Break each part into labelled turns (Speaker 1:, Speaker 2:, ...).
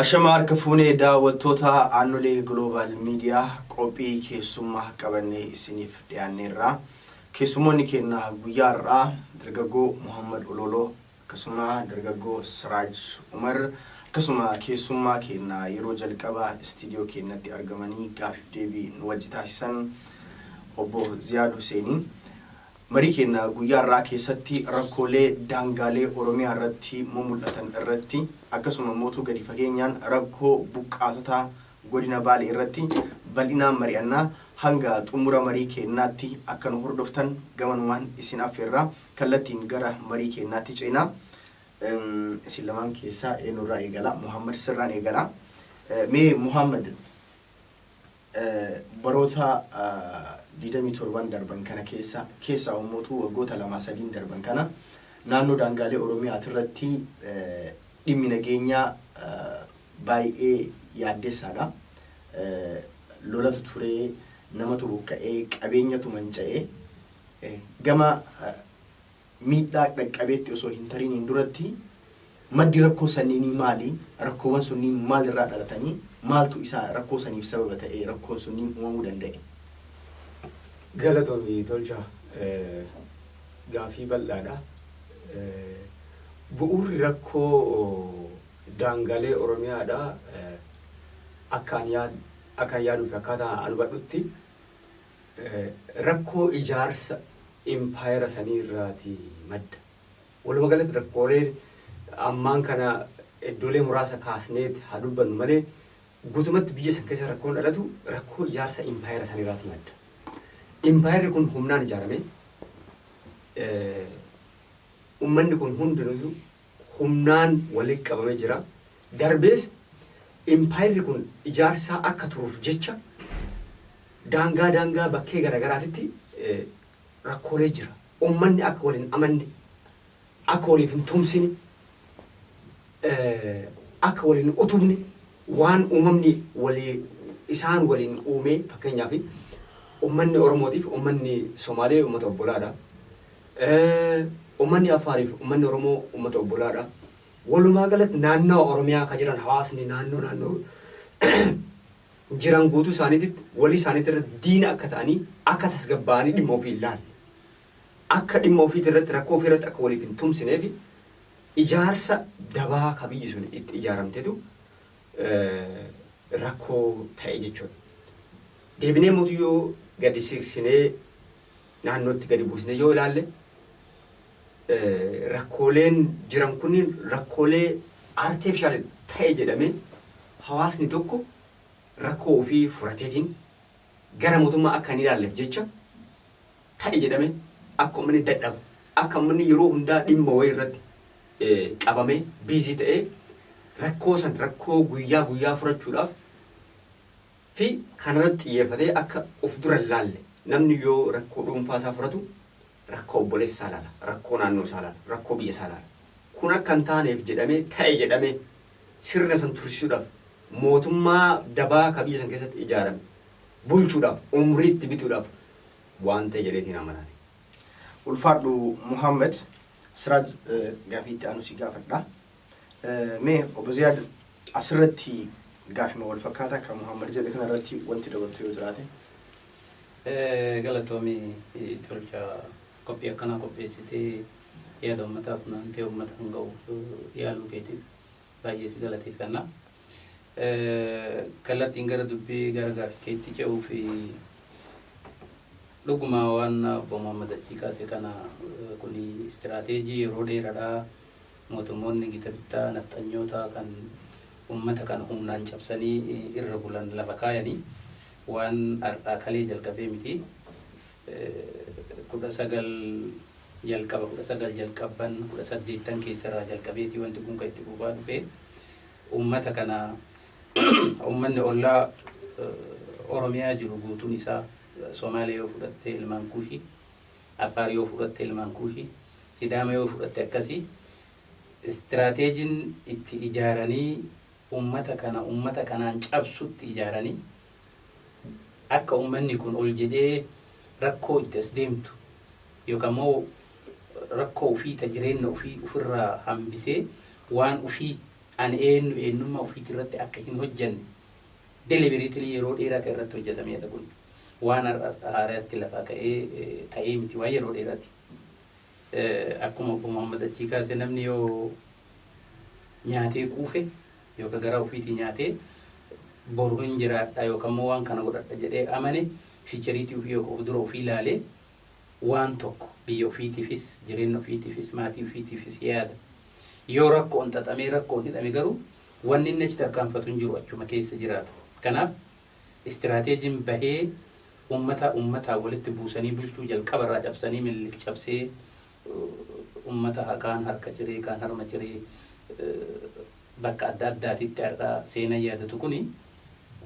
Speaker 1: Ashama harka fuunee daawwattoota Aannolee Global Media, qophii keessummaa qabannee isiniif dhiyaanneerra. Keessummoonni keenya guyyaa har'aa dargaggoo Muhammad Ololoo, akkasuma dargaggoo Siraaj Umar, akkasuma keessummaa keenya yeroo jalqaba istiidiyoo keenyatti argamanii gaafiif deebii nu wajji taasisan obbo Ziyaad Huseenii. Marii keenya guyyaa har'aa keessatti rakkoolee daangaalee Oromiyaa irratti mumul'atan irratti, akkasuma mootuu gadi fageenyaan rakkoo buqqaatota godina Baalee irratti bal'inaan mari'anna. Hanga xumura marii keenyaatti akka nu hordoftan gamanumaan isin affeerra. Kallattiin gara marii keenyaatti ceena. Isin lamaan keessaa eenyurraa eegala? Muhammad, sirraan eegala. Mee Muhammad, baroota 27 darban kana keessa, keessaa ummootu waggoota 2-3n darban kana, naannoo daangaalee Oromiyaati irratti dhimmi nageenyaa baay'ee yaaddessaadha. Lolatu ture, namatu buqqa'ee, qabeenyatu manca'ee, gama miidhaa dhaqqabeetti osoo hin tariniin duratti maddi rakkoo sanniinii maali? Rakkoowwan sunniin maalirraa dhalatanii? Maaltu isaa rakkoo saniif sababa ta'ee rakkoon sunniin uumamuu danda'e?
Speaker 2: Galatoomii Tolchaa, gaafii bal'aadha. Bu'uurri rakkoo daangaalee Oromiyaadha. Akka ani yaaduu fi akkaataa ani hubadhutti rakkoo ijaarsa impaayera sanii irraati madda. Walumaa galatti rakkoolee ammaan kana iddoolee muraasa kaasneet haa dubbannu malee, guutumatti biyya san keessa rakkoon dhalatu rakkoo ijaarsa impaayera sanii irraati madda. Impaayerri kun humnaan ijaarame. Uummanni kun hundinuyyuu humnaan walitti qabamee jira. Darbees impaayerri kun ijaarsaa akka turuuf jecha daangaa daangaa bakkee garaagaraatitti rakkoolee jira. Uummanni akka waliin amanne, akka waliif hin tumsine, akka waliin utubne waan uumamni walii isaan waliin uumee, fakkeenyaaf uummanni Oromootiif uummanni Somaalee uummata obbolaadha. Uummanni Affaariif uummanni Oromoo uummata obbolaadha. Walumaa galatti naannawa Oromiyaa kan jiran hawaasni naannoo naannoo jiran guutuu isaaniititti walii isaaniitti irratti diina akka ta'anii, akka tasgabbaa'anii dhimma ofii hin laalle, akka dhimma ofiiti irratti, rakkoo ofii irratti akka waliif hin tumsineef ijaarsa dabaa ka biyyi sun itti ijaaramtetu rakkoo ta'e jechuudha. Deebinee mootu yoo gadi siqsinee, naannootti gadi buusnee yoo ilaalle, rakkooleen jiran kunniin rakkoolee artificial ta'e jedhamee hawaasni tokko rakkoo ofii furateetiin gara mootummaa akka hin ilaalleef jecha ta'e jedhame, akka uummanni dadhabu, akka uummanni yeroo hundaa dhimma wayii irratti qabamee busy ta'ee rakkoo san, rakkoo guyyaa guyyaa furachuudhaaf fi kanarratti xiyyeeffatee akka of dura hin laalle. Namni yoo rakkoo dhuunfaa isaa furatu rakkoo obboleessa isaa ilaala, rakkoo naannoo isaa ilaala, rakkoo biyya isaa ilaala. Kun akka hin taaneef jedhamee, ta'e jedhamee sirna san tursiisuudhaaf, mootummaa dabaa ka biyya san keessatti ijaarame bulchuudhaaf, umrii itti bituudhaaf waan ta'e jedheetiin amanaan.
Speaker 1: Ulfaadhu Muhammad. Siraaj, gaafii itti aanu si gaafadha. Mee obbo Ziyaad, asirratti gaafima wal fakkaataa kan Muhammad jedhe kana irratti wanti dabaltu yoo jiraate.
Speaker 3: Galatoomii Tolcha, qophii akkanaa qopheessitee yaada uummataa funaantee uummataan ga'uuf yaaluu keetiif baay'ee si galateeffanna. Kallattiin gara dubbii, gara gaaffii keetti ce'uu fi dhuguma waan obbo Muhammad achii kaase kana, kuni istiraateejii yeroo dheeraadha. Mootummoonni gita bittaa nafxanyoota kan uummata kana humnaan cabsanii irra bulan lafa kaayanii waan har'aa kalee jalqabee miti. 19 jalqaba, 19 jalqabban, 18n keessarraa jalqabeetii wanti kun kan itti fufaa dhufe. Uummata kana, uummanni ollaa Oromiyaa jiru guutuun isaa, Somaalee yoo fudhatte ilmaan Kuushii, Affaar yoo fudhatte ilmaan Kuushii, Sidaama yoo fudhatte akkasii, istiraateejiin itti ijaaranii uummata kana uummata kanaan cabsutti ijaaranii akka uummanni kun ol jedhee rakkoo itti as deemtu yookaan immoo rakkoo ofii ta jireenya ofii ofirraa hambisee waan ofii Ani eenyu eenyummaa ofiitii irratti akka hin hojjenne deliberately yeroo dheeraa kan irratti hojjetamedha kun. Waan haaraatti lafaa ka'ee ta'ee miti, waan yeroo dheeraati. Akkuma obbo Muhammad achii kaase, namni yoo nyaatee quufe yookaan garaa ofiitii nyaatee boru hin jiraadha yookaan immoo waan kana godhadha jedhee amane, futureiitii ofii yookaan of dura ofii ilaalee waan tokko biyya ofiitiifis, jireenya ofiitiifis, maatii ofiitiifis yaada. Yoo rakkoon xaxamee rakkoon hidhame garuu wanni inni achi tarkaanfatu hin jiru, achuma keessa jiraata. Kanaaf istiraateejiin bahee ummata ummataa walitti buusanii bulchuu jalqabarraa cabsanii, Minilik cabsee ummata kaan harka ciree, kaan harma ciree, bakka adda addaatitti har'a seenaa yaadatu kuni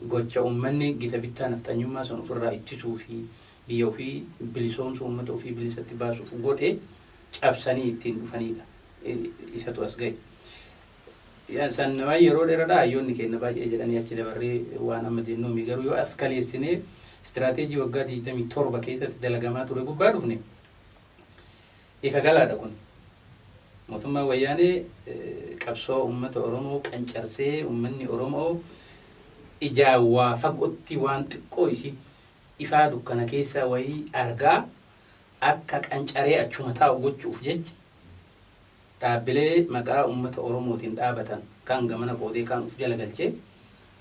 Speaker 3: gocha ummanni gita bittaa nafxanyummaa sun ofirraa ittisuu fi biyya ofii bilisoomsuu, ummata ofii bilisatti baasuuf godhe cabsanii ittiin dhufanidha. Isatu as gahe. San waan yeroo dheeraadha, hayyoonni keenya baay'ee jedhanii achi dabarree waan amma jennuumi. Garuu yoo as kaleessinee istiraateejii waggaa 27 keessatti dalagamaa ture gubbaa dhufne, ifa galaadha kun. Mootummaan Wayyaanee qabsoo uummata Oromoo qancarsee, uummanni Oromoo ijaan waa fagootti waan xiqqoo isii ifaa dukkana keessaa wayii argaa akka qancaree achuma taa'u gochuuf jecha dhaabbilee maqaa uummata Oromootiin dhaabatan kan gamana qoodee kaan uf jala galchee,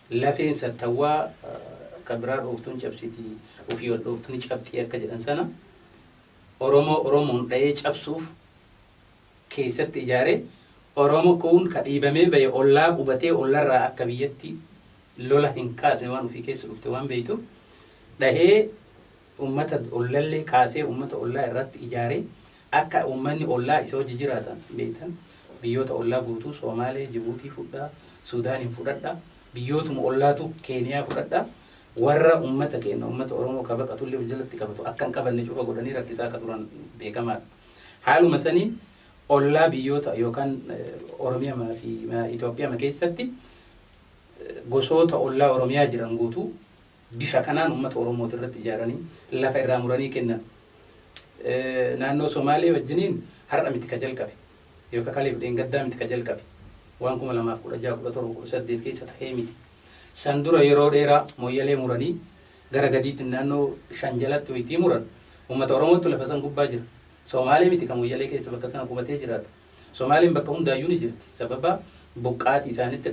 Speaker 3: lafeen sattawwaa kan biraa dhooftuun cabsitii, ofii ol dhooftuun cabxii akka jedhan sana, Oromoo Oromoon dha'ee cabsuuf keessatti ijaaree, Oromoo kun ka dhiibamee bahe ollaa qubatee ollarraa akka biyyatti lola hin kaasne, waan ofii keessa dhufte waan beektuuf, dhahee ummata ollallee kaasee ummata ollaa irratti ijaaree akka uummanni ollaa isa hojii jiraatan beektan. Biyyoota ollaa guutuu, Soomaalee, Jibuutii fudhaa, Suudaaniin fudhadha, biyyootuma ollaatu Keeniyaa fudhadha, warra ummata keenya, ummata Oromoo ka baqatullee of jalatti qabatu akka hin qabanne cufa godhanii rakkisaa akka turan beekamaadha. Haaluma saniin ollaa biyyoota yookaan Oromiyaa fi Itoophiyaa keessatti gosoota ollaa Oromiyaa jiran guutuu bifa kanaan uummata Oromooti irratti ijaaranii lafa irraa muranii kennan. Naannoo Somaalee wajjiniin har'a miti ka jalqabe, yookaan kaleef dheengaddaa miti ka jalqabe, waan 2016, 17, 18 keessa tahee miti. San dura yeroo dheeraa Mooyyalee muranii gara gadiitti naannoo shan jalatti wayitii muran, uummata Oromootu lafa san gubbaa jira. Somaalee miti ka Mooyyalee keessa bakka sana qubatee jiraatu. Somaaleen bakka hundaayyuu ni jirti. Sababa buqqaatii isaanitti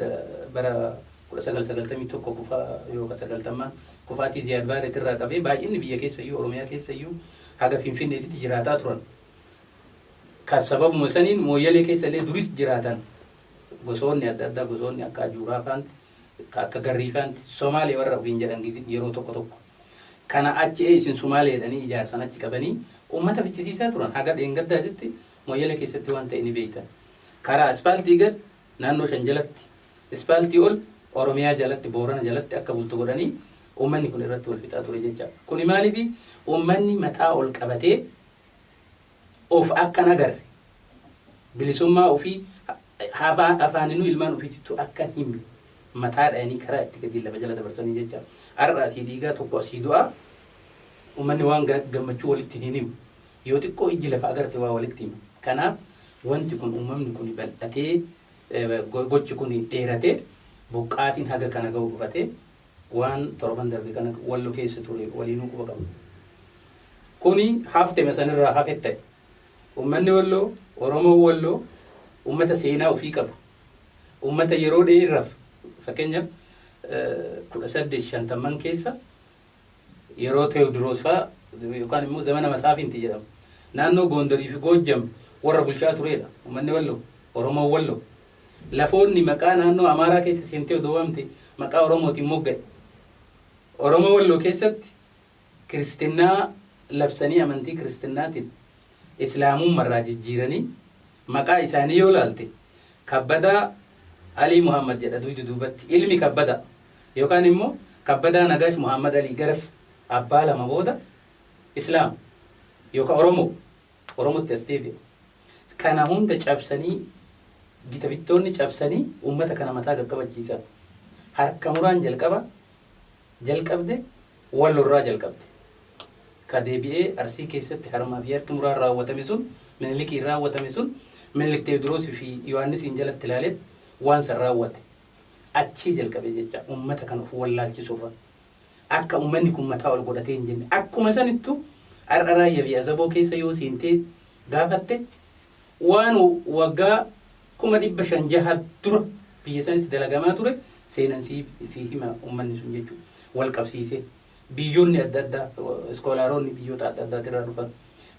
Speaker 3: bara 1991 kufaa yookaan 90 kufaatii Ziyaad Baareet irraa qabee baay'inni biyya keessayyuu, Oromiyaa keessayyuu haga Finfinneetitti jiraataa turan. Kan sababuma saniin Mooyyalee keessa illee duris jiraatan gosoonni adda addaa, gosoonni akka Ajuuraa faanti, akka Garrii faanti, Somaalee warra ofiin jedhan yeroo tokko tokko. Kana achi isin Somaalee jedhanii ijaarsan achi qabanii uummata fichisiisaa turan. Haga dheengaddaatitti Mooyyalee keessatti waan ta'e ni beektan. Karaa ispaaltii gad naannoo shan jalatti, ispaaltii ol Oromiyaa jalatti, Boorana jalatti akka bultu godhanii uummanni kun irratti wal fixaa ture jecha. Kuni maaliifi? Uummanni mataa ol qabatee of akka hin agarre, bilisummaa ofii afaaninuu ilmaan ofiitittuu akka hin himne mataa dhayanii karaa itti gadi lafa jala dabarsanii jecha. Har'a asii dhiigaa tokko asii du'aa, uummanni waan gammachuu walitti hin himu. Yoo xiqqoo ijji lafa agarte waa walitti hima. Kanaaf wanti kun, uumamni kun bal'atee, gochi kun dheeratee, buqqaatiin haga kana ga'u dhufatee, waan torban darbe kana Wallo keessa ture waliinuu quba qabna. Kuni haftema sanirraa hafe ta'e. Uummanni Walloo, Oromoon Walloo uummata seenaa ofii qabu. Uummata yeroo dheeraaf, fakkeenyaaf 1850n keessa yeroo Teewodiroos fa'aa yookaan immoo zamana Masaafinti jedhamu, naannoo Goondarii fi Goojjam warra bulchaa turedha. Uummanni Walloo, Oromoon Walloo. Lafoonni maqaa naannoo Amaaraa keessa seentee odoo waamte maqaa Oromootiin mogga'e. Oromoo Walloo keessatti kiristinnaa labsanii, amantii kiristinnaatiin islaamummarraa jijjiiranii, maqaa isaanii yoo laalte Kabbadaa Alii Muhammad jedha duyda duubatti, ilmi Kabbadaa yookaan immoo Kabbadaa Nagaash Muhammad Alii, garas abbaa lama booda Islaam yookaan Oromoo Oromootti as deebi'a. Kana hunda cabsanii, gita bittoonni cabsanii uummata kana mataa qaqqabachiisan. Harka muraan jalqaba jalqabde Wallorraa jalqabde. Ka deebi'ee Arsii keessatti harmaa fi harki muraan raawwatame sun, Minilikiin raawwatame sun, Minilik Teewodiroosii fi Yohaannisiin jalatti ilaaleet Waan san raawwate. Achii jalqabe jecha ummata kana of wallaalchisurra. Akka ummanni kun mataa ol godhatee hin jenne. Akkuma sanittu har'a Raayyaa fi Azaboo keessa yoo seentee gaafatte waan waggaa 500,000 jaha dura biyya sanitti dalagamaa ture seenan sii hima ummanni sun jechuudha. Wal qabsiisee biyyoonni adda addaa, iskoolaaroonni biyyoota adda addaatirraa dhufan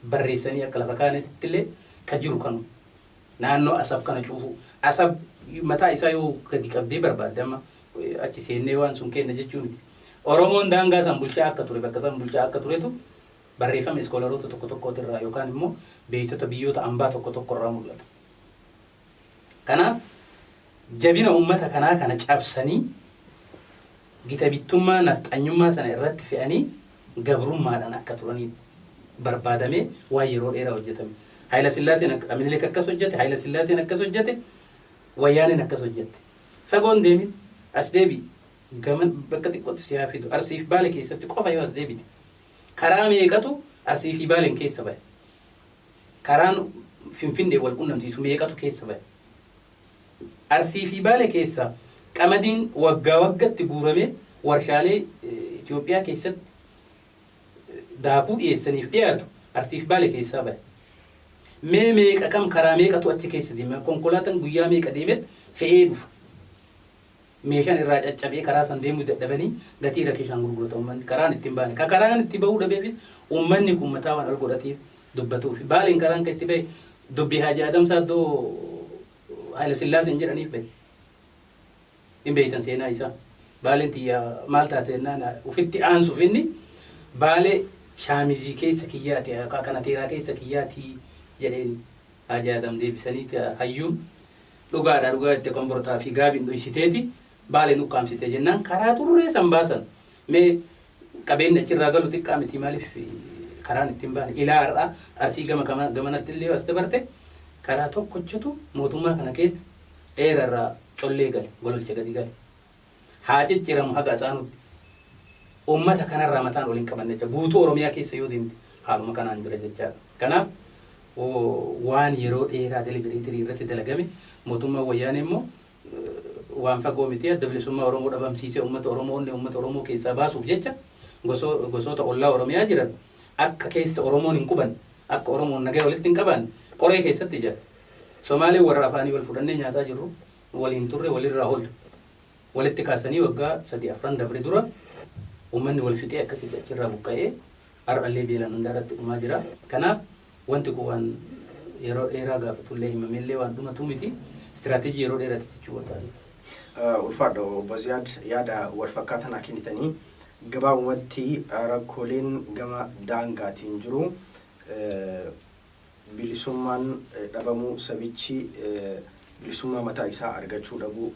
Speaker 3: barreessanii akka lafa kaa'anitti illee ka jiru kanu naannoo Asab kana cuufuu. Asab mataa isaa yoo gadi qabdee barbaadde, amma achi seennee waan sun kenna jechuu miti. Oromoon daangaa san bulchaa akka ture, bakka san bulchaa akka turetu barreeffama iskoolaroota tokko tokkootirraa yookaan immoo beektota biyyoota ambaa tokko tokkorraa mul'ata. Kanaaf jabina uummata kanaa kana cabsanii gita bittummaa nafxanyummaa sana irratti fe'anii gabrummaadhaan akka turanii barbaadamee waan yeroo dheeraa hojjetame. Hayila Sillaaseen, Minilik akkas hojjete, Hayila Sillaaseen akkas hojjete, Wayyaaneen akkas hojjette. Fagoon deemin, as deebi, gaman bakka xiqqootti si haa fidu. Arsiif Baale keessatti qofa yoo as deebite, karaa meeqatu Arsii fi Baaleen keessa bahe? Karaan Finfinnee wal qunnamsiisu meeqatu keessa bahe? Arsii fi Baale keessa qamadiin waggaa waggatti guuramee warshaalee Itoophiyaa keessatti daakuu dhiyeessaniif dhiyaatu Arsii fi Baale keessaa bahe. Mee meeqa kam karaa meeqatu achi keessa deema? Konkolaataan guyyaa meeqa deemet fe'ee dhufa? Meeshaan irraa caccabee karaa san deemuu dadhabanii gatii rakishaan gurgurata uummanni. Karaan ittiin baane. Ka karaan itti bahuu dhabeefis uummanni kun mataa waan ol godhateef dubbatuufi. Baaleen karaan kan itti bahe dubbii Haaji Adamsaa iddoo Haayila Sillaaseen jedhaniif bahe. Hin beektan seenaa isaa. Baaleen tiyya maal taate jennaan ofitti aansuuf inni Baalee shaamizii keessa kiyyaati yookaan kanateeraa keessa kiyyaati jedheen. Haaji Adam deebisanii hayyuun dhugaadha dhugaa itti kombortaa fi gaabiin dhoysiteeti Baaleen ukkaamsite jennaan karaa xurree san baasan. Mee qabeenyi achirraa galu xiqqaa miti, maaliif karaan ittiin baane? Ilaa har'aa Arsii gama gamanatti illee as dabarte karaa tokkochatu mootummaa kana keessa dheerarraa collee gale, Gololcha gadi gale. Haa cicciramu haga isaanutti. Uummata kanarraa mataan ol hin qabanne jecha guutuu Oromiyaa keessa yoo deemte haaluma kanaan jira jechaadha. Kanaaf waan yeroo dheeraa deliberately irratti dalagame, mootummaan Wayyaanee immoo waan fagoo miti, Adda Bilisummaa Oromoo dhabamsiisee uummata Oromoo onnee uummata Oromoo keessaa baasuuf jecha gosoota ollaa Oromiyaa jiran akka keessa Oromoon hin qubanne, akka Oromoon nagaa walitti hin qabaanne qoree keessatti ijaare. Somaaleen warra afaanii wal fudhannee nyaataa jirru waliin turre walirraa ol walitti kaasanii waggaa 3 4 dabre dura uummanni wal fixee akkasitti achirraa buqqa'ee har'allee beelaan hundaa irratti dhumaa jira. Kanaaf wanti kun waan yeroo dheeraa gaafatullee himameellee waan dhumatu miti. Istiraatejii yeroo dheeraati jechuu barbaade.
Speaker 1: Ulfaadha obbo Ziyaad, yaada wal fakkaataa naa kennitanii. Gabaabumatti rakkooleen gama daangaatiin jiru bilisummaan dhabamuu, sabichi bilisummaa mataa isaa argachuu dhabuu,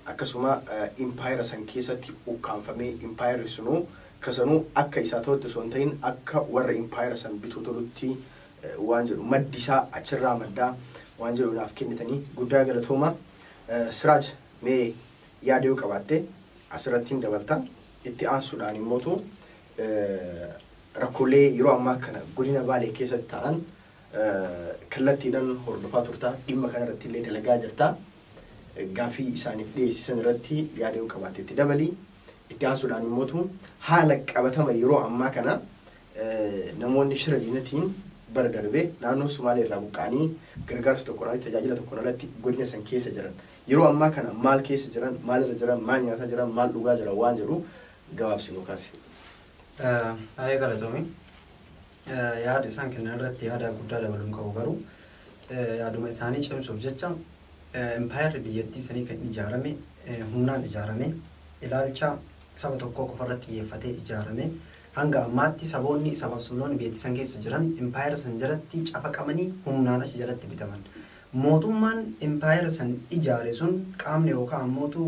Speaker 1: akkasuma impaayera san keessatti ukkaanfamee impaayerri sunuu kasanuu akka isaa ta'utti osoo hin ta'in akka warra impaayera san bituu tolutti waan jedhu, maddi isaa achirraa maddaa waan jedhu naaf kennitanii guddaa galatooma. Siraaj, mee yaada yoo qabaatte asirratti hin dabalta. Itti aansuudhaan immootu rakkoolee yeroo ammaa kana godina Baalee keessatti ta'an kallattiidhaan hordofaa turta, dhimma kanarratti illee dalagaa jirta. Gaaffii isaaniif dhiyeessisan irratti yaada yoo qabaatte itti dabali. Itti aansuudhaan immootu haala qabatama yeroo ammaa kana namoonni shira diinatiin bara darbe naannoo Sumaalee irraa buqqa'anii gargaarsa tokkoon alatti, tajaajila tokkoon alatti godina san keessa jiran yeroo ammaa kana maal keessa jiran, maalirra jiran, maal nyaataa jiran, maal dhugaa jiran waan jedhu gabaabsinuu kaase.
Speaker 4: Baay'ee galatoomi. Yaada isaan kennan irratti yaada guddaa dabaluun qabu, garuu yaaduma isaanii cimsuuf jecha, impaayerri biyyattii sanii kan ijaarame humnaan ijaarame, ilaalcha saba tokkoo qofarratti xiyyeeffatee ijaarame. Hanga ammaatti saboonni, sabaaf sabloonni biyyattii san keessa jiran impaayera san jalatti cafaqamanii humnaan achi jalatti bitaman. Mootummaan impaayera san ijaare sun, qaamni yookaan ammootu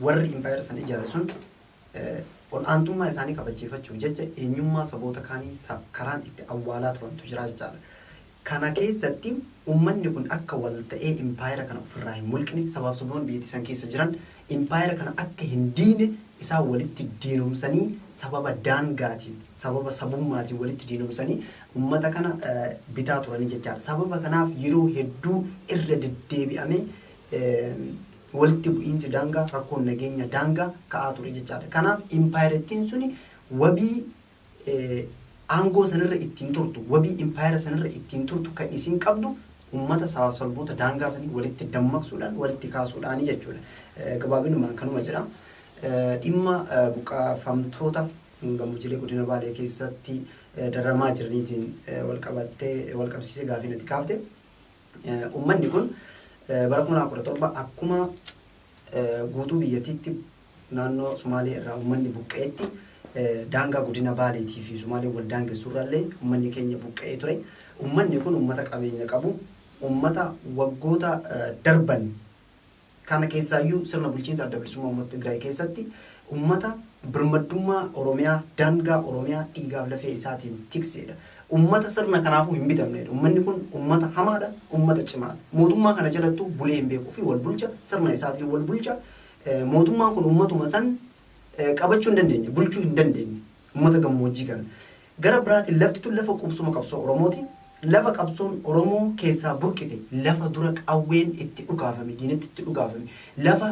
Speaker 4: warri impaayera san ijaare sun, ol aantummaa isaanii kabachiifachuuf jecha eenyummaa saboota kaanii karaan itti awwaalaa turantu jira jechaadha. Kana keessatti uummanni kun akka wal ta'ee impaayera kana ofirraa hin mulqine, sabaaf sabloonni biyyattii san keessa jiran impaayera kana akka hin diine, isaan walitti diinomsanii sababa daangaatiin, sababa sabummaatiin walitti diinomsanii uummata kana bitaa turanii jechaadha. Sababa kanaaf yeroo hedduu irra deddeebi'amee walitti bu'iinsi daangaa, rakkoon nageenya daangaa ka'aa ture jechaadha. Kanaaf impaayirettiin suni wabii aangoo sanirra ittiin turtu, wabii impaayera sanirra ittiin turtu kan isiin qabdu uummata sabaa sablammoota daangaa sanii walitti dammaqsuudhaan, walitti kaasuudhaani jechuudha. Gabaabinumaan kanuma jedha. Dhimma buqqaafamtoota gammoojjiilee godina Baalee keessatti dararamaa jiraniitiin wal qabattee, wal qabsiisee gaafii natti kaafte. Uummanni kun bara 2017 akkuma guutuu biyyattiitti naannoo Sumaalee irraa uummanni buqqa'etti, daangaa godina Baaleetii fi Sumaalee wal daangessurraallee uummanni keenya buqqa'ee ture. Uummanni kun uummata qabeenya qabu, uummata waggoota darban kana keessaayyuu sirna bulchiinsa Adda Bilisummaa Uummata Tigraay keessatti uummata birmaddummaa Oromiyaa, daangaa Oromiyaa dhiigaaf lafee isaatiin tikseedha. Uummata sirna kanaafuu hin bitamnedha. Uummanni kun uummata hamaadha, uummata cimaadha. Mootummaa kana jalattuu bulee hin beekuu fi wal bulcha, sirna isaatiin wal bulcha. Mootummaan kun uummatuma san qabachuu hin dandeenye, bulchuu hin dandeenye uummata gammoojjii kana. Gara biraatiin lafti tun lafa qubsuma qabsoo Oromooti. Lafa qabsoon Oromoo keessaa burqite, lafa dura qawween itti dhukaafame, diinatti itti dhukaafame, lafa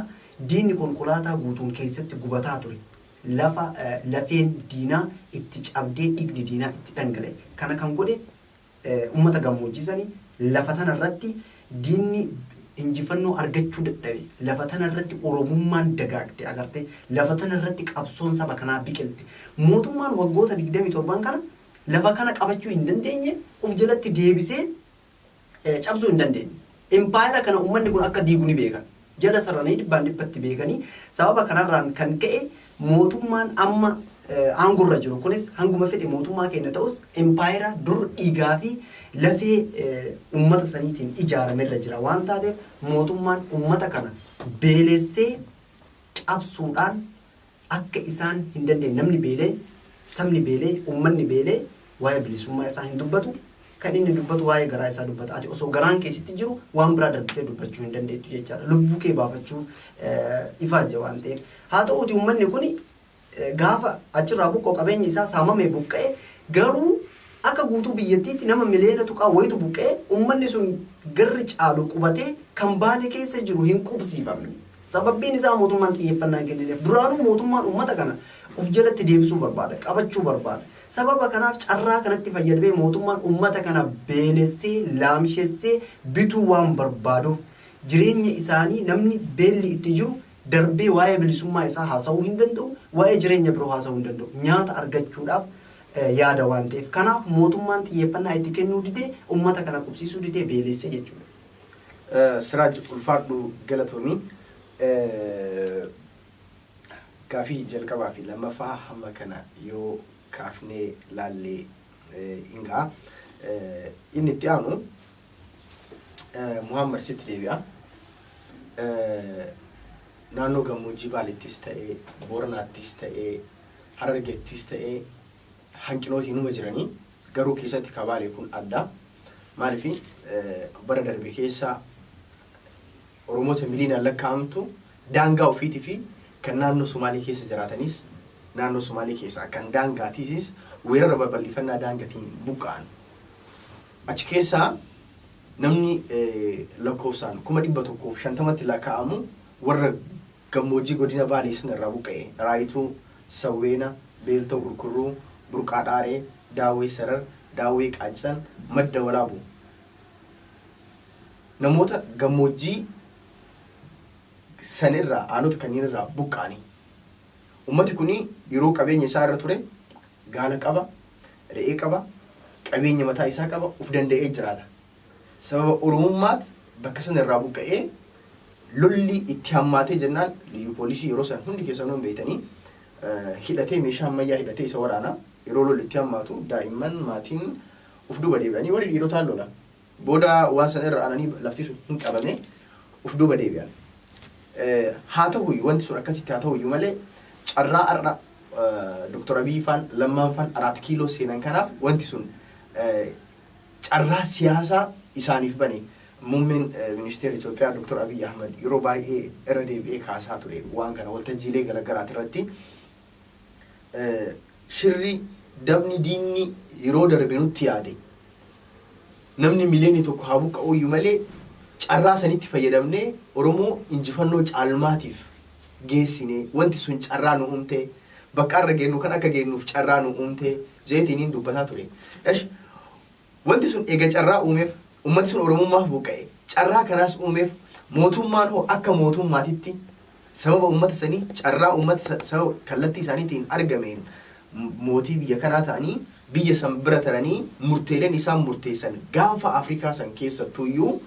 Speaker 4: diinni konkolaataa guutuun keessatti gubataa ture, lafa lafeen diinaa itti cabdee dhiigni diinaa itti dhangala'e. Kana kan godhe uummata gammoojjii sanii. Lafa tana irratti diinni injifannoo argachuu dadhabe. Lafa tana irratti Oromummaan dagaagde agartee. Lafa tana irratti qabsoon saba kanaa biqilte. Mootummaan waggoota 27 kana lafa kana qabachuu hin dandeenye, uf jalatti deebisee cabsuu hin dandeenye. Impaayera kana uummanni kun akka diigu ni beekan. Jala sararanii dhibbaan dhibbatti beekanii, sababa kanarraan kan ka'e mootummaan amma aangorra jiru kunis hanguma fedhe mootummaa keenya ta'us, impaayera dur dhiigaa fi lafee uummata saniitiin ijaaramerra jira waan taateef, mootummaan uummata kana beelessee cabsuudhaan akka isaan hin dandeenye. Namni beelee, sabni beelee, uummanni beelee waa'ee bilisummaa isaa hin dubbatu. Kan inni dubbatu waa'ee garaa isaa dubbata. Ati osoo garaan keessitti jiru waan biraa darbitee dubbachuu hin dandeettu jechaadha. Lubbuu kee baafachuuf ifaajja waan ta'eef. Haa ta'uuti, uummanni kun gaafa achirraa buqqoo qabeenya isaa saamame buqqa'e, garuu akka guutuu biyyattiitti nama miliyoona tuqaa wayitu buqqa'e. Uummanni sun garri caalu qubatee, kan Baale keessa jiru hin qubsiifamne. Sababbiin isaa mootummaan xiyyeeffannaa hin kennineef. Duraanuu mootummaan uummata kana uf jalatti deebisuu barbaada, qabachuu barbaada. Sababa kanaaf carraa kanatti fayyadamee mootummaan uummata kana beelessee, laamshessee bituu waan barbaaduuf, jireenya isaanii namni beelli itti jiru darbee waa'ee bilisummaa isaa haasa'uu hin danda'u, waa'ee jireenya biroo haasa'uu hin danda'u. Nyaata argachuudhaaf yaada waan ta'eef. Kanaaf mootummaan xiyyeeffannaa itti kennuu didee, uummata kana qubsiisuu didee, beelessee jechuudha.
Speaker 1: Siraaj, ulfaadhu, galatoomii. Gaafii jalqabaa fi lammaffaa hamma kana yoo kaafnee laallee hin ga'a. Inni itti aanu Muhammad sitti deebi'a. Naannoo gammoojjii Baaleettis ta'ee, Booranaattis ta'ee, Harargeettis ta'ee hanqinooti numa jiranii, garuu keessatti ka Baalee kun adda. Maaliif, bara darbe keessa Oromoota miliyoonaan lakkaa'amtu daangaa ofiitii fi kan naannoo Somaalee keessa jiraatanis, naannoo Somaalee keessaa kan daangaatiisis weerara babal'ifannaa daangaatiin buqqa'an. Achi keessaa namni lakkoofsaan 150,000tti lakkaa'amu warra gammoojjii godina Baalee sana irraa buqqa'e: Raayituu, Sawweena, Beeltoo Kurkurruu, Burqaa Dhaaree, Daawwee Sarar, Daawwee Qaaccan, Madda Walaabu. Namoota gammoojjii sanirraa, aanota kanneen irraa buqqa'anii. Ummati kun yeroo qabeenya isaa irra ture gaala qaba, re'ee qaba, qabeenya mataa isaa qaba, uf danda'ee jiraata. Sababa Oromummaat bakka sana irraa buqqa'ee, lolli itti hammaatee jennaan liyyu poolisii yeroo san hundi keessanuu hin beektanii hidhatee, meeshaa ammayyaa hidhatee isa waraana. Yeroo lolli itti hammaatu daa'imman, maatiin uf duuba deebi'anii, warri dhiirotaan lola. Booda waan sana irra aananii lafti sun hin qabame, uf duuba deebi'an. Haa ta'uyyuu, wanti sun akkasitti haa ta'uyyuu malee, carraa har'a Dr. Abiy faan, Lammaan faan Araat Kiiloo seenan kanaaf wanti sun carraa siyaasaa isaaniif bane. Muummeen ministeera Itoophiyaa Dr. Abiy Ahmad yeroo baay'ee irra deebi'ee kaasaa ture waan kana waltajjiilee garaagaraati irratti. Shirri dabni diinni yeroo darbe nutti yaade, namni miliyoonni 1 haa buqqa'uyyuu malee, Carraa sanitti fayyadamnee Oromoo injifannoo caalmaatiif geessine, wanti sun carraa nu uumte, bakka har'a geennu kan akka geennuuf carraa nu uumte jeetiniin dubbataa ture. Esh, wanti sun eega carraa uumeef, ummati sun Oromummaaf buqqa'e, carraa kanaas uumeef, mootummaan hoo akka mootummaatitti sababa ummata sanii, carraa ummata sababa kallattii isaaniitiin argameen mootii biyya kanaa ta'anii biyya san bira taranii murteeleen isaan murteessan gaanfa Afrikaa san keessattuuyyuu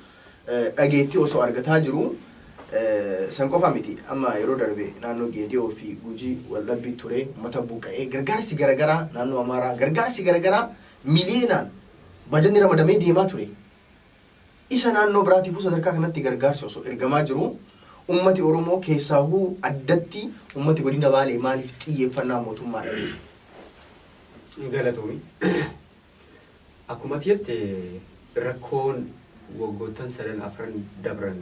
Speaker 1: dhageettii osoo argataa jiru, san qofa miti. Amma yeroo darbe naannoo Geediyoo fi Gujii waldhabbii ture, ummata buqqa'ee, gargaarsi garagaraa, naannoo Amaaraa gargaarsi garagaraa miliyoonaan bajanni ramadamee deemaa ture. Isa naannoo biraatiifuu sadarkaa kanatti gargaarsi osoo ergamaa jiru, ummati Oromoo keessaahuu addatti ummati godina Baalee maaliif xiyyeeffannaa mootummaa dhabe?
Speaker 2: Galatoomi. Akkuma ati jette, rakkoon waggoottan sadan afran dabran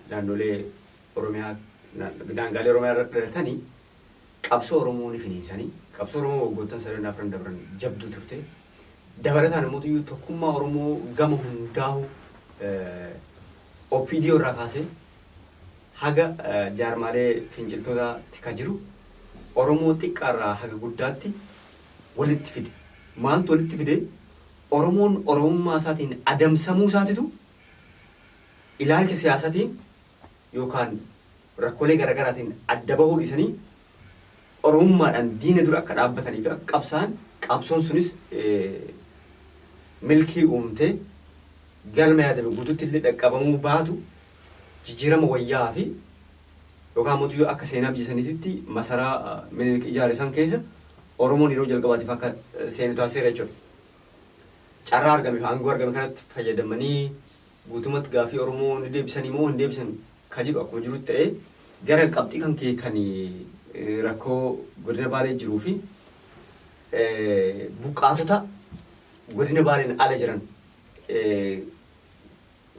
Speaker 2: naannolee Oromiyaa, daangaalee Oromiyaa irra dhalatanii qabsoo Oromoo ni finiinsanii. Qabsoo Oromoo waggoottan sadan afran dabran jabduu turte. Dabalataan immoo iyyuu tokkummaa Oromoo gama hundaa'u, OPDO irraa kaasee haga jaarmaalee finciltootaatti ka jiru, Oromoo xiqqaarraa haga guddaatti walitti fide. Maaltu walitti fide? Oromoon Oromummaa isaatiin adamsamuu isaatitu ilaalcha siyaasatiin yookaan rakkoolee garaagaraatiin adda bahuu dhiisanii Oromummaadhaan diina dura akka dhaabbatanii fi akka qabsa'an, qabsoon sunis milkii uumtee galma yaadame guututti illee dhaqqabamuu baatu, jijjiirama wayyaa fi yookaan immoo akka seenaa biyya saniititti masaraa Minilik ijaare san keessa Oromoon yeroo jalqabaatiif akka seenu taasiseera jechuudha. Carraa argame fi aangoo argame kanatti fayyadamanii guutumatti gaaffii Oromoo ni deebisanii moo hin deebisan ka jedhu akkuma jirutti ta'ee, gara qabxii kan kee kan rakkoo godina Baalee jiruu fi buqqaatota godina Baaleen ala jiran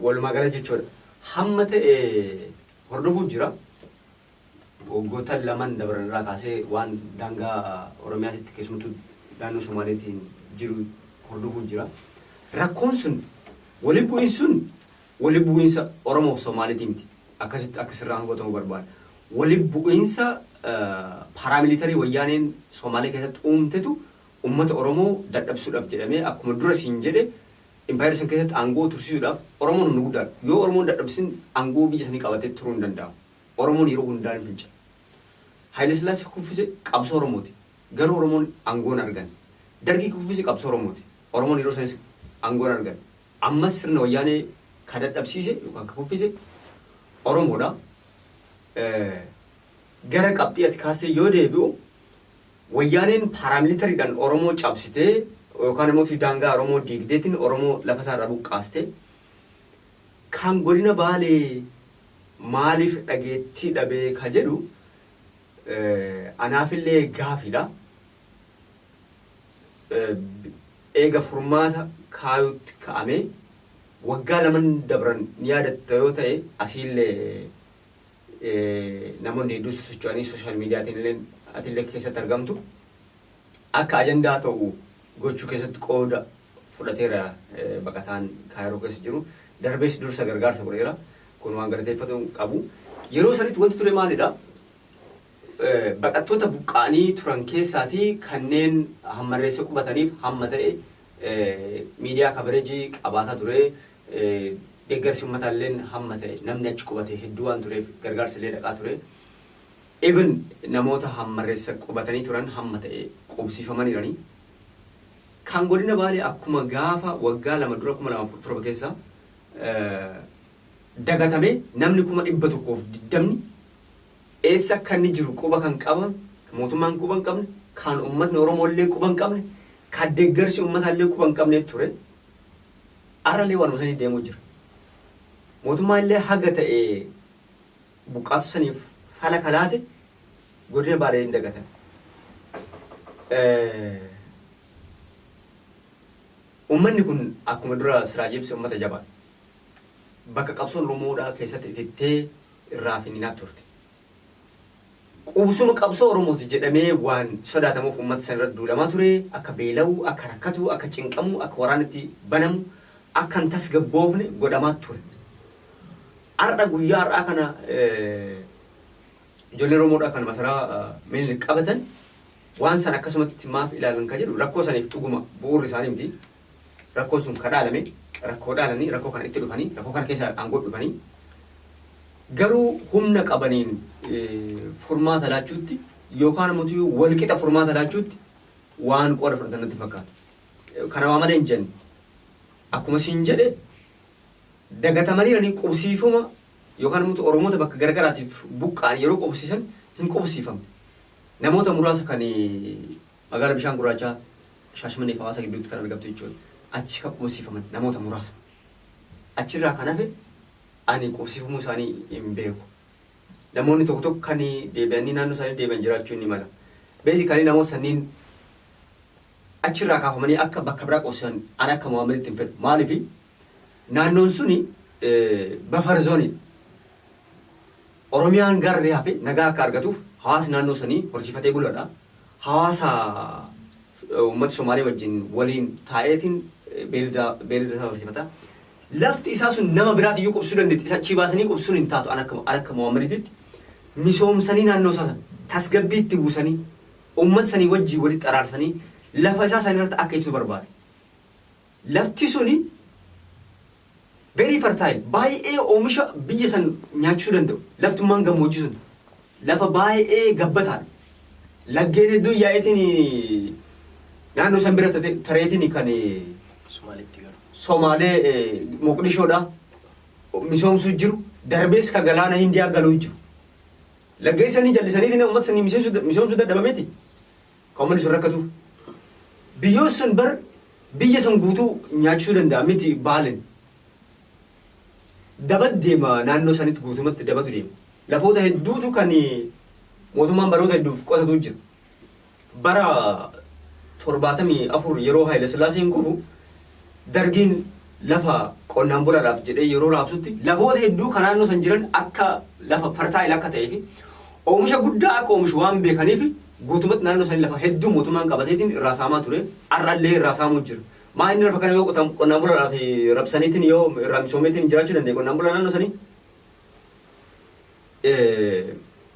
Speaker 2: walumaa gala jechuudha. Hamma ta'e hordofuuf jira. Waggoota laman dabran irraa kaasee waan daangaa Oromiyaatitti, keessumattuu naannoo Somaaleetiin jiru hordofuuf jira. Rakkoon sun, wali bu'iinsi sun wali bu'iinsa Oromoof Somaaleetii miti. Akkasitti akka sirraa hubatamuu barbaada. Wali bu'iinsa paramilitary Wayyaaneen Somaalee keessatti uumtetu uummata Oromoo dadhabsuudhaaf jedhamee, akkuma dura siin jedhe, impaayera san keessatti aangoo tursiisuudhaaf Oromoon humna guddaadha. Yoo Oromoon dadhabsiin, aangoo biyya sanii qabatee turuu hin danda'amu. Oromoon yeroo hundaa ni fincila. Haayile Sillaasee kuffise qabsoo Oromooti. Garuu Oromoon aangoo hin arganne. Dargii kuffise qabsoo Oromooti. Oromoon yeroo sanis aangoo hin arganne. Ammas sirna Wayyaanee ka dadhabsiise yookaan ka kuffise Oromoodha. Gara qabxii ati kaastee yoo deebi'u, Wayyaaneen paramilitariidhaan Oromoo cabsitee yookaan immoo daangaa Oromoo diigdeetiin Oromoo lafa isaarraa buqqaaste, kan godina Baalee maaliif dhageettii dhabee ka jedhu anaafillee gaafiidha. Eega furmaata kaayutti ka'amee waggaa laman dabran ni yaadatta yoo ta'e, asiillee namoonni hedduu sosocho'anii social mediaatiin illee atillee keessatti argamtu akka ajandaa ta'u gochuu keessatti qooda fudhateera. Baqataan Kaayiroo keessa jiru darbees dursa gargaarsa godheera. Kun waan galateeffatu qabu. Yeroo sanitti wanti ture maalidha? Baqattoota buqqa'anii turan keessaatii kanneen hammarreessa qubataniif hamma ta'e miidiyaa coverage qabaataa ture. Deeggarsi uummataalleen hamma ta'e, namni achi qubate hedduu waan tureef, gargaarsi illee dhaqaa ture. Even namoota hammarreessa qubatanii turan hamma ta'e qubsiifamaniirani. Kan godina Baalee akkuma gaafa waggaa 2 dura 2017 keessa dagatame, namni 120,000 eessa akka inni jiru quba kan qaban mootummaan quba hin qabne, kan uummatni Oromoo illee quba hin qabne, kan deeggarsi uummataa illee quba hin qabne ture. Har'allee waanuma sanii deemuu jira. Mootummaan illee haga ta'e buqqaatu saniif fala kalaate, godina Baalee hin dagatan. Uummanni kun akkuma dura Siraaj ibse uummata jabaadha. Bakka qabsoon Oromoodhaa keessatti itittee irraa finiinaa turte. Qubsuma qabsoo Oromooti jedhamee waan sodaatamuuf uummata san irratti duulamaa ture, akka beela'u, akka rakkatu, akka cinqamu, akka waraanni itti banamu, akka hin tasgabboofne godhamaa ture. Har'a guyyaa har'aa kana ijoolleen Oromoodhaa kan masaraa Minilik qabatan waan san akkasumatti maaf ilaalan kan jedhu rakkoo saniif dhuguma bu'uurri isaanii miti. Rakkoon sun ka dhaalame, rakkoo dhaalanii, rakkoo kana itti dhufanii, rakkoo kana keessa aangoo dhufanii, garuu humna qabaniin furmaata laachuutti yookaan immoo walqixa furmaata laachuutti waan qooda fudhatan natti fakkaatu. Kana waa malee hin jenne. Akkuma siin jedhe, dagatamaniiranii qubsiifama yookaan immoo Oromoota bakka garagaraatiif buqqa'an yeroo qubsiisan hin qubsiifamne. Namoota muraasa kan magaala Bishaan Gurraachaa, Shaashamannee fi Hawaasa gidduutti kan argamtu jechuudha. Achi kan qubsiifaman namoota muraasa. Achirraa kan hafe ani qubsiifamuu isaanii hin beeku. Namoonni tokko tokko kan deebi'anii naannoo isaanii deebi'an jiraachuu ni mala. Basically, namoota sanniin achirraa kaafamanii akka bakka biraa qubsiisan ani akka Muhammaditti hin fedhu. Maaliifi, naannoon suni buffer zone. Oromiyaan garri hafe nagaa akka argatuuf hawaasni naannoo sanii horsiifatee buladha. Hawaasa uummata Somaalee wajjin waliin taa'eetiin beelada isaa horsiifata. Lafti isaa sun nama biraatiyyuu qubsuu dandeetti. Isa achii baasanii qubsuun hin taatu. An akka Muhammaditti misoomsanii, naannoo isaa sana tasgabbii itti buusanii, uummata sanii wajjin walitti araarsanii, lafa isaa sana irratti akka ibsu barbaada. Lafti suni very fertile, baay'ee oomisha biyya san nyaachisuu danda'u. Laftummaan gammoojjii sun lafa baay'ee gabbataadha. Laggeen hedduun yaa'eetiin naannoo san bira tareetiin kan
Speaker 1: Somaalitti galu.
Speaker 2: Somaalee Moqdishoodha misoomsuu jiru, darbees ka galaana Hindiyaa galuu jiru. Laggeen sanii jallisaniitiin uummata sanii misoomsuu dadhabameeti. Kan uummanni sun rakkatuuf. Biyyoon sun bar biyya sun guutuu nyaachisuu danda'a miti Baalen. Dabat deema, naannoo sanitti guutumatti dabatu deema. Lafoota hedduutu kan mootummaan baroota hedduuf qotatu jira. Bara 74 yeroo Haayile Sillaaseen kufu, Dargiin lafa qonnaan bulaadhaaf jedhee yeroo raabsutti, lafoota hedduu kan naannoo san jiran akka lafa fertile akka ta'ee fi oomisha guddaa akka oomishu waan beekaniif, guutumatti naannoo sanii lafa hedduu mootummaan qabateetiin irraa saamaa ture. Har'allee irraa saamuu jira. Maa inni lafa kana yoo qonnaan bulaadhaaf rabsaniitiin yoo irraa misoomeetiin jiraachuu danda'e qonnaan bulaa naannoo sanii?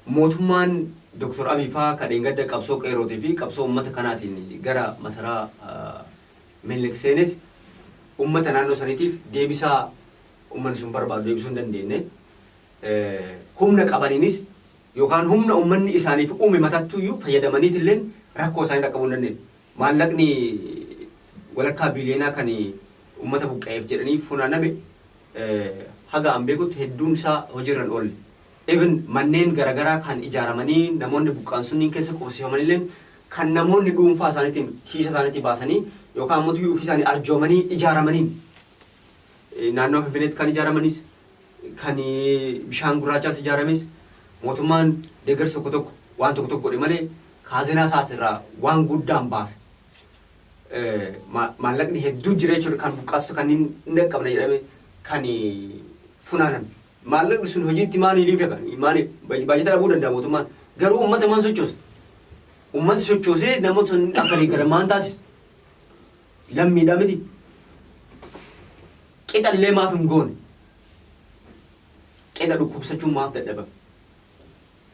Speaker 2: Mootummaan Dr. Abiy faa kadheen gadda qabsoo qeerrootii fi qabsoo uummata kanaatiin gara masaraa Minilik seenes uummata naannoo saniitiif deebisaa uummanni sun barbaadu deebisuu hin dandeenye. Humna qabaniinis yookaan humna uummanni isaaniif uume matattuyyuu fayyadamaniitillee rakkoo isaanii dhaqqabuu hin dandeenye. Maallaqni walakkaa biiliyoonaa kan uummata buqqa'eef jedhanii funaaname haga an beekutti hedduun isaa hojiirra hin oolle. Even manneen garaagaraa kan ijaaramanii namoonni buqqa'an sunniin keessa qubsiifamanillee kan namoonni dhuunfaa isaaniitiin kiisa isaaniitii baasanii yookaan ammoo ofii isaanii arjoomanii ijaaramaniin, naannoo Finfinneetti kan ijaaramanis, kan Bishaan Gurraachaas ijaarames, mootummaan deeggarsa tokko tokko waan tokko tokko godhe malee kaazinaa isaatirraa waan guddaan baase. Maallaqni hedduu jira jechuudha kan buqqaasota kanneen hin dhaqqabne jedhame kan funaaname. Maallaqni sun hojiitti maaliif maali baajata dhabuu danda'a mootummaan, garuu uummata maan sochoosa? Uummata sochoosee namoota sun akka deeggaran maan taasisa? Lammiidha miti? Qixallee maaf hin goone? Qixa dhukkubsachuun maaf dadhabame?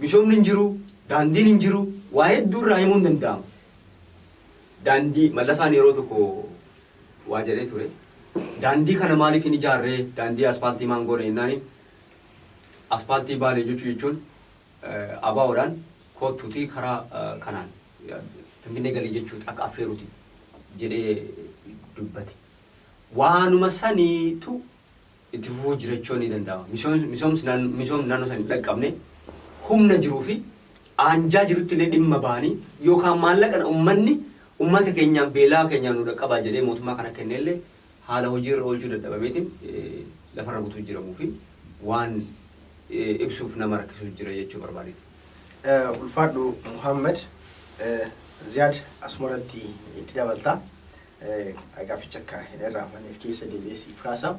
Speaker 2: Misoomni hin jiru, daandiin hin jiru, waa hedduu irraa himuun danda'ama. Daandii Mallasaan yeroo tokko waa jedhee ture. Daandii kana maaliif hin ijaarree, daandii aspaaltii maan goone jennaani, aspaaltii Baalee jechuun ABOdhaan koottuutii karaa kanaan Finfinnee galii jechuuti, akka affeeruuti jedhee dubbate. Waanuma saniitu itti fufuu jirachuun ni danda'ama. Misoomni naannoo sanii dhaqqabne humna jiruu fi aanjaa jirutti illee dhimma bahanii yookaan maallaqa uummanni uummata keenyaan beelaa keenyaan nu dhaqqabaa jedhee mootummaa kana kennellee haala hojiirra oolchuu dadhabameetiin lafarra butuu jiramuu fi waan ibsuuf nama rakkisuu jira jechuu barbaadeeti.
Speaker 1: Ulfaadhu Muhammad. Ziyaad, asumarratti itti dabalta. Gaafficha akka hin irraanfanneef keessa deebi'ee siif kaasa.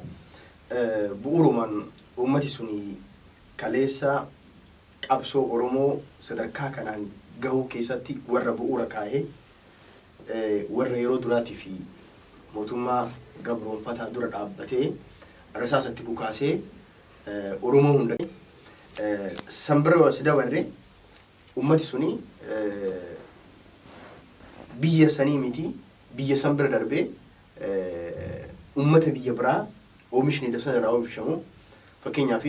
Speaker 1: Bu'uurumaan uummati suni kaleessa qabsoo Oromoo sadarkaa kanaan gahuu keessatti warra bu'uura kaa'ee, warra yeroo duraatii fi mootummaa gabroonfataa dura dhaabbatee rasaasatti dhukaasee Oromoo hunda san bira si dabarre, ummati suni biyya sanii miti, biyya san bira darbee ummata biyya biraa oomishni sana irraa oomishamu. Fakkeenyaaf,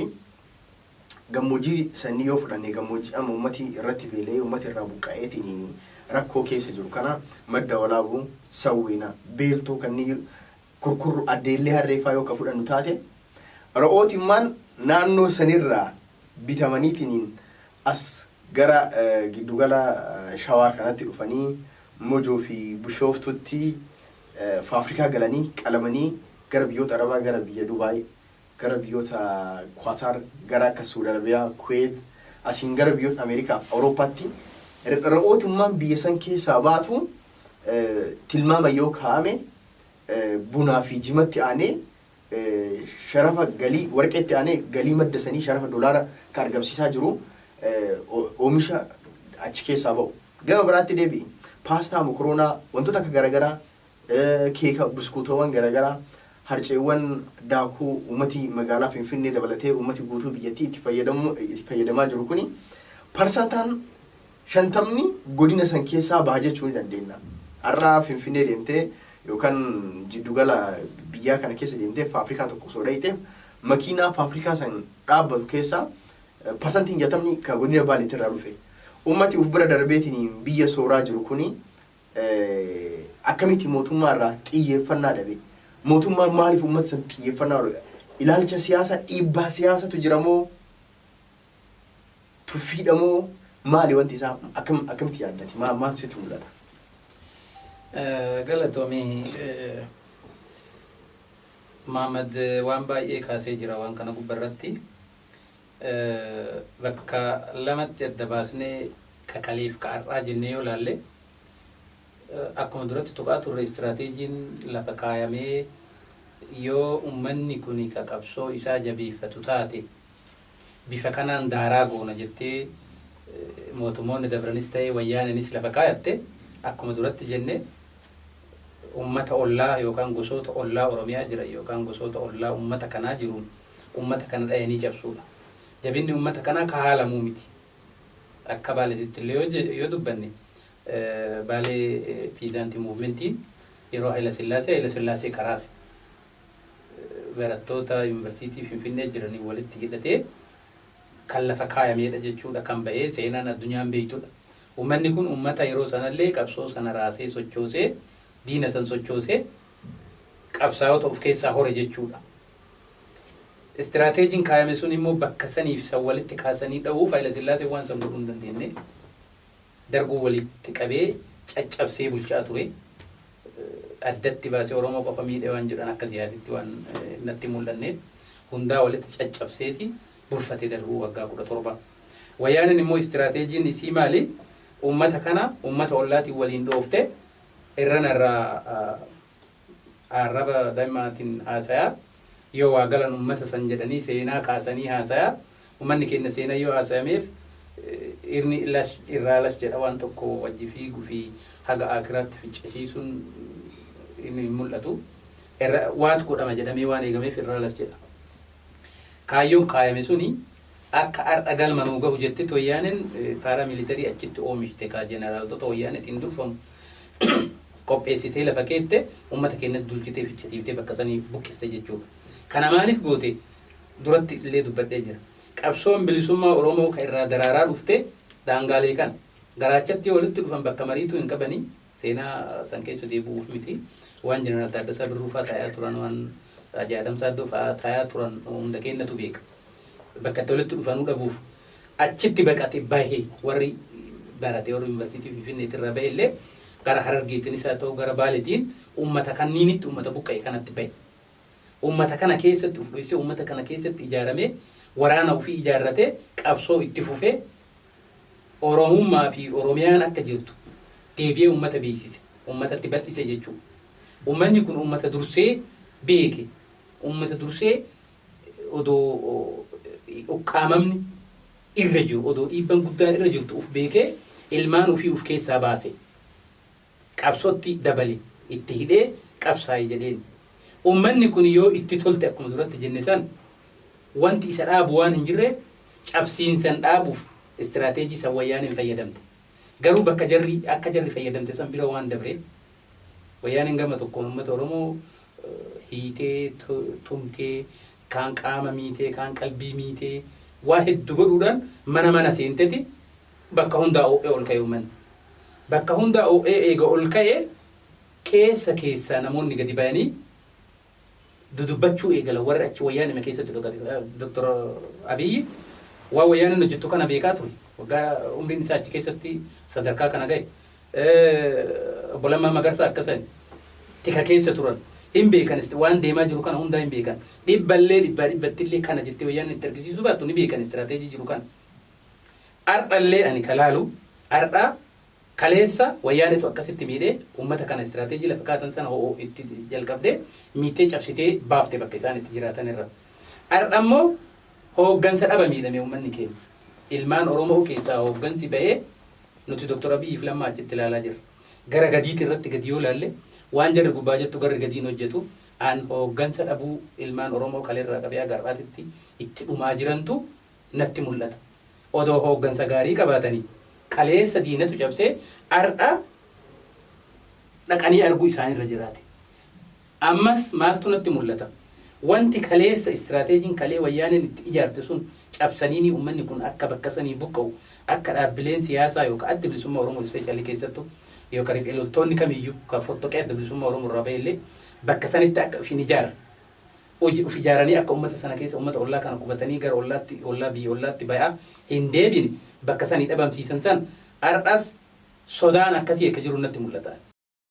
Speaker 1: gammoojjii sanii yoo fudhanne, gammoojjii amma ummati irratti beela'ee, ummati irraa buqqa'eetiin rakkoo keessa jiru kana, Madda Walaabuu, Sawwiina, Beeltoo, kanneen Kurkurru, Addeellee, Harreeffaa yoo ka fudhannu taate, re'ootimmaan naannoo sanirraa bitamaniitiin as gara giddugala Shawaa kanatti dhufanii Mojoo fi Bishooftutti faafrikaa galanii qalamanii gara biyyoota Arabaa, gara biyya Dubaay, gara biyyoota Kwaataar, gara akka Suudi Arabiyaa, Kuweet, asiin gara biyyoota Ameerikaa fi Awurooppaatti re'ootummaan biyya san keessaa baatu tilmaama yoo kaa'ame, bunaa fi jimatti aanee, sharafa galii warqeetti aanee, galii madda sanii sharafa dolaara kan argamsiisaa jiru oomisha achi keessaa ba'u. Gama biraatti deebi'i. Paastaa, mokoroonaa, wantoota akka garaagaraa, keeka, buskuutawwan garaagaraa, harceewwan daakuu uummati magaalaa Finfinnee dabalatee uummati guutuu biyyattii itti fayyadamaa jiru kuni parsantaan 50ni godina san keessaa baha jechuu ni dandeenya. Har'a Finfinnee deemtee yookaan jiddugala biyyaa kana keessa deemtee faafrikaa tokko osoo dhayite, makiinaa faafrikaa san dhaabbatu keessaa parsantiin 60ni kan godina Baaleetti irraa dhufe. Uummati uf bira darbeetiin biyya sooraa jiru kuni akkamitti mootummaa irraa xiyyeeffannaa dhabe? Mootummaan maaliif uummata san xiyyeeffannaa dhabe? Ilaalcha siyaasaa, dhiibbaa siyaasatu jira moo tuffiidha moo maali wanti isaa? Akkamitti yaaddati? Maal sitti mul'ata?
Speaker 3: Galatoomii Maamad, waan baay'ee kaasee jira waan kana gubbarratti. Bakka lamatti adda baasnee, kakaleef ka har'aa jennee yoo laalle, akkuma duratti tuqaa turre, istiraateejiin lafa kaayamee yoo ummanni kuni ka qabsoo isaa jabeeffatu taate bifa kanaan daaraa goona jettee mootummoonni dabranis ta'ee Wayyaaneenis lafa kaayatte, akkuma duratti jenne, ummata ollaa yookaan gosoota ollaa Oromiyaa jiran yookaan gosoota ollaa ummata kanaa jiruun ummata kana dhayanii cabsuudha. Jabinni ummata kanaa ka haalamuu miti. Akka Baaleetitti illee yoo dubbanne, Baalee Peasant Movementiin yeroo Hayila Sillaasee, Hayila Sillaasee karaase barattoota yuunivarsiitii Finfinnee jiranii walitti hidhatee kan lafa kaayameedha jechuudha, kan bahee seenaan addunyaan beeytudha. Uummanni kun uummata yeroo sanallee qabsoo sana raasee sochoosee, diina san sochoosee, qabsaa'ota of keessaa hore jechuudha. Istiraateejiin kaayame sun immoo bakka saniif san walitti kaasanii dha'uuf Hayila Sillaaseen waan san godhuu hin dandeenye. Darguu walitti qabee caccabsee bulchaa ture. Addatti baasee Oromoo qofa miidhee waan jedhan akka siyaasitti waan natti mul'anneef, hundaa walitti caccabseeti bulfatee darbuu waggaa 17. Wayyaaneen immoo istiraateejiin isii maali? Uummata kana uummata ollaatiin waliin dhoofte, irrana irraa arraba daa'imaatiin haasayaa, yoo waa galan uummata san jedhanii seenaa kaasanii haasayaa. Uummanni keenya seenaa yoo haasayameef irni lash irraa lash jedha, waan tokko wajji fiiguu fi haga akiraatti ficcisiisuun inni hin mul'atu. Waatu godhama jedhamee waan eegameef irraa lash jedha. Kaayyoon kaayame suni akka har'a galma nuu gahu jettetti Wayyaaneen paramilitary achitti oomishte, kaa jeneraaltota Wayyaaneetiin durfamu qopheessitee lafa keette, uummata keenyatti dulchitee ficcisiiftee bakka sanii buqqiste jechuudha. Kana maaliif goote? Duratti illee dubbadhee jira. Qabsoon bilisummaa Oromoo kan irraa daraaraa dhufte daangaalee kana. Garaachatti yoo walitti dhufan bakka mariituu hin qabanii, seenaa san keessa deebi'uuf miti. Waan Jeneraal Taaddasaa Birruu fa'aa taayaa turan, waan Raajii Adam Saaddoo fa'aa taayaa turan hunda keenyatu beeka. Bakka itti walitti dhufanuu dhabuuf achitti baqate bahe. Warri barate, warri yuunivarsiitii Finfinneetirraa bahe illee gara Harargeetiinis haa ta'u gara Baaleetiin uummata kanniinitti, uummata buqqa'e kanatti bahe. Uummata kana keessatti uf dhoysee, uummata kana keessatti ijaaramee, waraana ofii ijaarratee, qabsoo itti fufee, Oromummaa fi Oromiyaan akka jirtu deebi'ee uummata beeksise, uummatatti bal'ise jechuudha. Uummanni kun uummata dursee beeke, uummata dursee odoo ukkaamamni irra jiru, odoo dhiibban guddaan irra jirtu uf beekee ilmaan ofii uf keessaa baase. Qabsootti dabale, itti hidhee qabsaa'i jedheen. Uummanni kun yoo itti tolte, akkuma duratti jenne san, Wanti isa dhaabu waan hin jirreef cabsiinsan dhaabuuf istiraateejii san Wayyaaneen fayyadamte. Garuu bakka jarri akka jarri fayyadamte san bira waan dabreef Wayyaaneen gama tokkoon uummata Oromoo hiitee, tumtee, kaan qaama miitee, kaan qalbii miitee waa heddu godhuudhaan mana mana seenteti bakka hundaa oo'ee ol ka'e uummanni. Bakka hundaa oo'ee eega ol ka'e keessa keessaa namoonni gadi bayanii dudubbachuu eegalan warri achi Wayyaanema keessatti dhokate. Dr. Abiyyi waan Wayyaaneen hojjettu kana beekaa ture. Waggaa umriin isaa achi keessatti sadarkaa kana gahe. Obbo Lammaa Magarsaa akkasani tika keessa turan. Hin beekan waan deemaa jiru kana hundaa hin beekan. Dhibballee dhibbaa dhibbattillee kana jettee Wayyaaneen itti argisiisuu baattu ni beekan istiraateejii jiru kana. Ardhallee ani ka laalu ardha kaleessa Wayyaanetu akkasitti miidhee uummata kana istiraateejii lafa kaatan sana ho'oo itti jalqabdee miittee cabsitee baafte bakka isaan itti jiraatan irra. Ardha immoo hooggansa dhaba miidhame uummanni keenya. Ilmaan Oromoo keessaa hooggansi ba'ee nuti Dr. Abiyyiif Lammaa achitti ilaalaa jirra. Gara gadiiti irratti gadi yoo ilaalle waan jarri gubbaa jettu garri gadiin hojjetu an hooggansa dhabuu ilmaan Oromoo kaleerraa qabee haga har'aatitti itti dhumaa jirantu natti mul'ata. Odoo hooggansa gaarii qabaatanii kaleessa diinatu cabsee har'a dhaqanii arguu isaanirra jiraate. Ammas maaltu natti mul'ata? Wanti kaleessa istiraateejiin kalee Wayyaaneen itti ijaarte sun cabsaniinii uummanni kun akka bakka sanii buqqa'u, akka dhaabbileen siyaasaa yookaan Addi Bilisummaa Oromoo especially keessattuu yookaan riphee loltoonni kamiyyuu kan fottoqee Adda Bilisummaa Oromoo irraa ba'e illee bakka sanitti akka of hin ijaarre, of ijaaranii akka uummata sana keessa uummata ollaa kana qubatanii gara ollaatti ollaa biyya ollaatti ba'aa hin deebine bakka sanii dhabamsiisan san har'as sodaan akkasii akka jiru natti mul'ata.